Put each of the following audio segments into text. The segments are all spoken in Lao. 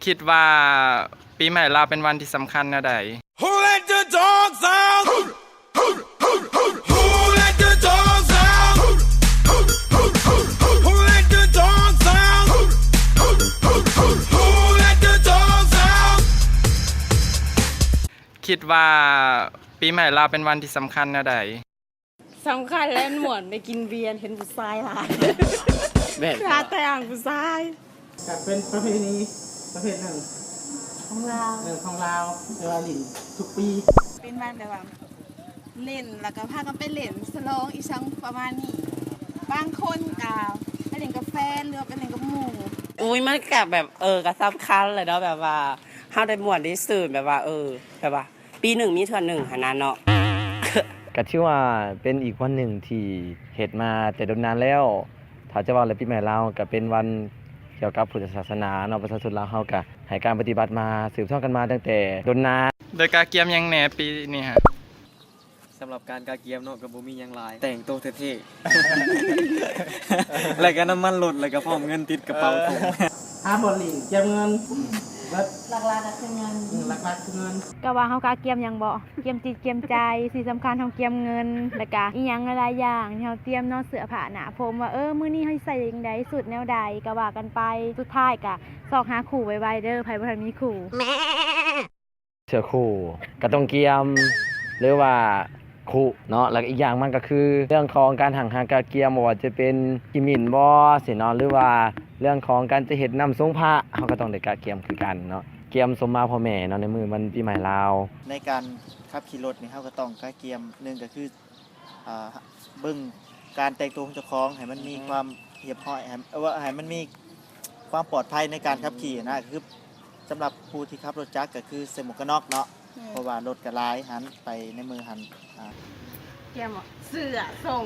ຄິດວ່າປີໃໝ່ລາວເປັນວັນທີ່ສຳຄັນແນວໃດ? Who let the dogs out? Who let the dogs out? Who let the dogs out? Who let the dogs out? ຄິດວ່າປີໃໝ່ລາວເປັນວັນທີ່ສຳຄັນແນວໃດ? ສຳຄັນແລະມ່ວນ ໄດ້ກິນເບຍ ເຫັນຜູ້ຊາຍຫຼາຍ ແມ່ນ ຫາແຕ່ອ່າງຜູ້ຊາຍ. ກະເປັນປະເພນີປະເພດໜຶ່ງຂອງລາວ ເອີ ຂອງລາວ ແຕ່ວ່າຫຼິ້ນທຸກປີ ເປັນວັນແບບວ່າຫຼິ້ນ ແລ້ວກະພາກັນໄປຫຼິ້ນສະຫຼອງອີ່ຫຍັງປະມານນີ້. ບາງຄົນກະໄປຫຼິ້ນກັບແຟນ ຫຼືວ່າໄປຫຼິ້ນກັບໝູ່. ອຸ້ຍ ມັນກະແບບ ເອີ ກະສຳຄັນແຫຼະເນາະ ແບບວ່າເຮົາໄດ້ມ່ວນໄດ້ຊື່ນ ແບບວ່າ ເອີ ແບບວ່າ ປີໜຶ່ງມີເທື່ອໜຶ່ງຫັ້ນນະເນາະ. ກະຖືວ່າເປັນອີກວັນໜຶ່ງທີ່ເຮັດມາແຕ່ດົນນານແລ້ວ. ຖ້າຈະເວົ້າແລ້ວ ປີໃໝ່ລາວກະເປັນວັນກ່ຽວກັບພຸດທະສາສະໜາເນາະ, ປະຊາຊົນລາວເຮົາກະໃຫ້ການປະຕິບັດມາ ສືບທອດກັນມາຕັ້ງແຕ່ດົນນານ. ໄດ້ກະກຽມຫຍັງແດ່ປີນີ້ຮະ? ສຳລັບການກະກຽມເນາະ ກະບໍ່ມີຫຍັງຫຼາຍ ແຕ່ງໂຕເທ່ໆ ແລ້ວກະນ້ຳມັນລົດ ແລ້ວກະພ້ອມເງິນຕິດກະເປົາ. ເອີ ຫາບ່ອນຫຼິ້ນ ກຽມເງິນ ເບິດ ຫຼັກໆ ກະຄືເງິນ ອືມ ຫຼັກໆ ຄືເງິນ. ກະວ່າເຮົາກະກຽມຫຍັງບໍ? ກຽມຈິດກຽມໃຈ ສິ່ງສຳຄັນເຮົາກຽມເງິນ ແລ້ວກະອີ່ຫຍັງຫຼາຍໆຢ່າງທີ່ເຮົາຕຽມເນາະ ເສື້ອຜ້າໜ້າຜົມ ວ່າ ເອີ ມື້ນີ້ເຮົາຊິໃສ່ຈັ່ງໃດ ຊຸດແນວໃດ ກະວ່າກັນໄປ. ສຸດທ້າຍກະຊອກຫາຄູ່ໄວໆເດີ ໃຜບໍ່ທັນມີຄູ່. ເສື້ອຄູ່ກະຕ້ອງກຽມ ຫຼືວ່າຄຸເນາະ. ແລ້ວກະອີກຢ່າງມັນກະຄືເລື່ອງຂອງການຮັ່ງຫາກະກຽມ ບໍ່ວ່າຈະເປັນຂີ້ໝິ້ນບໍຊີ້ເນາະ ຫຼືວ່າເລື່ອງຂອງການຈະເຮັດນ້ຳສົງພະ ເຮົາກະຕ້ອງໄດ້ກະກຽມຄືກັນເນາະ. ກຽມສົມມາພໍ່ແມ່ເນາະ ໃນມື້ວັນປີໃໝ່ລາວ. ໃນການຂັບຂີ່ລົດນີ້ ເຮົາກະຕ້ອງກະກຽມ ໜຶ່ງກະຄື ອ່າ ເບິ່ງການແຕ່ງໂຕຂອງເຈົ້າຂອງໃຫ້ມັນມີ ອືຮຶ ຄວາມຮຽບຮ້ອຍ ໃຫ້ ເອີ ວ່າໃຫ້ມັນມີຄວາມປອດໄພໃນການຂັບຂີ່ຫັ້ນນະ. ອືມ ຄືສຳລັບຜູ້ທີ່ຂັບລົດຈັກກະຄືໃສ່ໝວກກັນນັອກເນາະ ອືມ ເພາະວ່າລົດກະຫຼາຍຫັ້ນ ໄປໃນເມືອງຫັ້ນ ອ່າ ກຽມເສື້ອ ສົ້ງ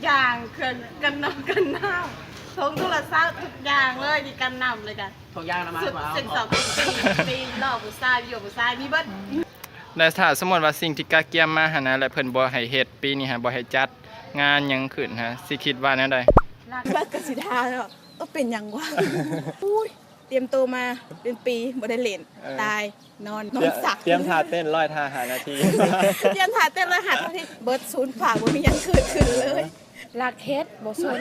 ຢາງ ເຄື່ອງກັນນ້ຳກັນໜາວ ຖົງໂທລະສັບ ທຸກຢ່າງເລີຍທີ່ກັນນ້ຳ ແລ້ວກະຖົງຢາງອະນາໄມ ຊຸດເຊັກສອງ ເຊັກສີ່ ຕີນ ລໍ້ຜູ້ຊາຍ ຢູ່ຜູ້ຊາຍ ມີເບິດ. ແລະ ຖ້າສົມມຸດວ່າສິ່ງທີ່ກະກຽມມາຫັ້ນນະ ແລະ ເພິ່ນບໍ່ໃຫ້ເຮັດ ປີນີ້ຫັ້ນ ບໍ່ໃຫ້ຈັດງານຫຍັງຂຶ້ນຫັ້ນ ຊິຄິດວ່າແນວໃດ? ເພິ່ນກະຊິດ່າເນາະ ເອີ ເປັນຫຍັງວະ ອຸ້ຍ ຕຽມໂຕມາເປັນປີ ບໍ່ໄດ້ຫຼິ້ນ ເອີ ຕາຍ ນອນ ນອນສັກ ຕຽມທ່າເຕັ້ນ ຮ້ອຍທ່າ ຫ້ານາທີ ຕຽມທ່າເຕັ້ນ ຮ້ອຍທ່າ ຫ້ານາທີ ເບິດສູນເປົ່າ ບໍ່ມີຫຍັງເກີດຂຶ້ນເລີຍ. ເອີ ລັກເຮັດບໍ່ສົນ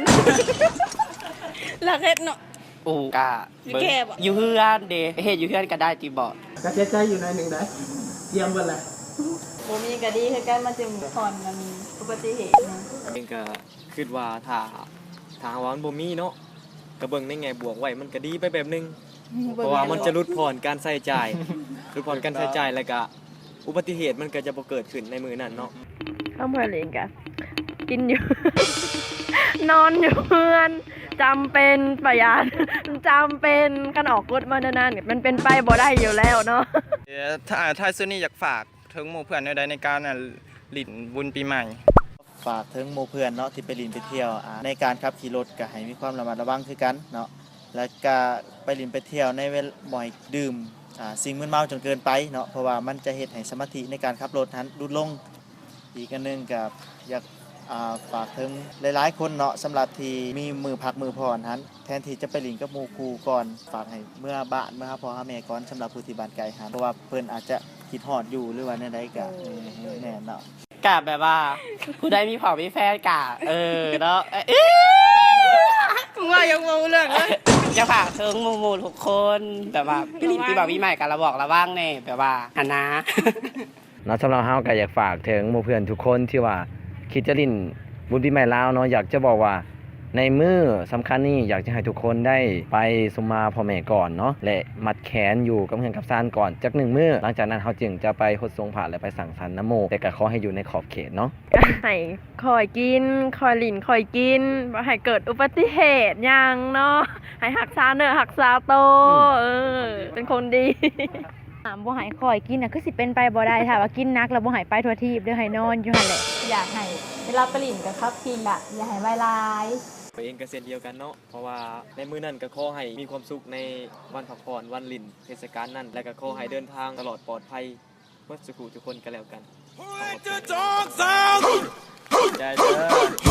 ລັກເຮັດເນາະ. ໂອ້ ກະ ຊິແກ້ບໍ່? ຢູ່ເຮືອນເດ ເຮັດຢູ່ເຮືອນກະໄດ້ຕິບໍ? ກະເສຍໃຈຢູ່ໜ້ອຍໜຶ່ງໄດ໋ ກຽມເບິດແຫຼະ ບໍ່ມີກະດີຄືກັນ ມັນຈຶ່ງຜ່ອນອັນອຸບັດຕິເຫດ. ເອງກະຄິດວ່າຖ້າ ຖ້າຫາກວ່າມັນບໍ່ມີເນາະ ກະເບິ່ງໃນແງ່ບວກໄວ້ ມັນກະດີໄປແບບໜຶ່ງ ອືມ ເພາະວ່າມັນຈະຫຼຸດຜ່ອນການໃຊ້ຈ່າຍ ຫຼຸດຜ່ອນການໃຊ້ຈ່າຍ ແລ້ວກະ ອຸບັດຕິເຫດມັນກະຈະບໍ່ເກີດຂຶ້ນໃນມື້ນັ້ນເນາະ. ຄວາມເພິ່ນເອງກະກິນຢູ່ ນອນຢູ່ເຮືອນ ຈຳເປັນປະຢັດ ຈຳເປັນ ຄັນອອກກົດມາແນວນັ້ນ ມັນເປັນໄປບໍ່ໄດ້ຢູ່ແລ້ວເນາະ. ເອີ ທ້າ- ທ້າຍສຸດນີ້ຢາກຝາກເຖິງໝູ່ເພື່ອນແນວໃດໃນການ ອ່າ ຫຼິ້ນບຸນປີໃໝ່? ຝາກເຖິງໝູ່ເພື່ອນເນາະ ທີ່ໄປຫຼິ້ນໄປທ່ຽວ ອ່າ ໃນການຂັບຂີ່ລົດກະໃຫ້ມີຄວາມລະມັດລະວັງຄືກັນເນາະ ແລ້ວກະໄປຫຼິ້ນໄປທ່ຽວໃນເວລາ ບໍ່ໃຫ້ດື່ມ ອ່າ ສິ່ງມຶນເມົາຈົນເກີນໄປເນາະ ເພາະວ່າມັນຈະເຮັດໃຫ້ສະມາທິໃນການຂັບລົດຫັ້ນຫຼຸດລົງ. ອີກອັນໜຶ່ງກະຢາກ ອ່າ ຝາກເຖິງຫຼາຍໆຄົນເນາະ ສຳລັບທີ່ມີມື້ພັກມື້ຜ່ອນຫັ້ນ ແທນທີ່ຈະໄປຫຼິ້ນກັບໝູ່ຄູ່ກ່ອນ ຝາກໃຫ້ເມືອບ້ານ ເມືອຫາພໍ່ຫາແມ່ກ່ອນ ສຳລັບຜູ້ທີ່ບ້ານໄກຫັ້ນ ເພາະວ່າເພິ່ນອາດຈະຄິດຮອດຢູ່ ຫຼືວ່າແນວໃດກະ ເອີ ແມ່ນເນາະ. ກະແບບວ່າ ຜູ້ໃດມີຜົວມີແຟນກະ ເອີ ເນາະ ເອີ ມຶງວ່າຍັງບໍ່ຮູ້ເລື່ອງເລີຍ. ຢາກຝາກເຖິງໝູ່ໆທຸກຄົນ ແບບວ່າ ໄປຫຼິ້ນປີໃໝ່ ປີໃໝ່ກະລະຫວ່າງລະວັງແດ່ ແບບວ່າຫັ້ນນາ. ເນາະ ສຳລັບເຮົາກະຢາກຝາກເຖິງໝູ່ເພື່ອນທຸກຄົນທີ່ວ່າຄິດຈະຫຼິ້ນບຸນປີໃໝ່ລາວເນາະ ຢາກຈະບອກວ່າໃນມື້ສຳຄັນນີ້ ຢາກຈະໃຫ້ທຸກຄົນໄດ້ໄປສົມມາພໍ່ແມ່ກ່ອນເນາະ ແລະ ມັດແຂນຢູ່ກັບເຮືອນກັບຊານກ່ອນຈັກໜຶ່ງມື້ ຫຼັງຈາກນັ້ນເຮົາຈຶ່ງຈະໄປຫົດສົງພະ ແລະ ໄປສັງສັນນຳໝູ່ ແຕ່ກະຂໍໃຫ້ຢູ່ໃນຂອບເຂດເນາະ. ໃຫ້ຄ່ອຍກິນ ຄ່ອຍຫຼິ້ນ ຄ່ອຍກິນ ບໍ່ໃຫ້ເກີດອຸບັດຕິເຫດຫຍັງເນາະ ໃຫ້ຮັກສາເນື້ອຮັກສາໂຕ ອືມ ເອີ ເປັນຄົນດີ. ຫ້າມບໍ່ໃຫ້ຂ້ອຍກິນນະ ຄືຊິເປັນໄປບໍ່ໄດ້ ຖ້າວ່າກິນໜັກແລ້ວບໍ່ໃຫ້ໄປທົ່ວທີບເດີ ໃຫ້ນອນຢູ່ຫັ້ນແຫຼະ. ຢາກໃຫ້ເວລາໄປຫຼິ້ນກະຂັບຂີ່ ກະຢ່າໃຫ້ໄວຫຼາຍ. ຂ້ອຍເອງກະເຊັ່ນດຽວກັນເນາະ ເພາະວ່າໃນມື້ນັ້ນກະຂໍໃຫ້ມີຄວາມສຸກໃນວັນພັກຜ່ອນ ວັນຫຼິ້ນເທດສະການນັ້ນ ແລະກະຂໍໃຫ້ເດີນທາງຕະຫຼອດປອດໄພເບິດສູ່ຜູ້ທຸກຄົນກະແລ້ວກັນ. ຂອບໃຈເດີ.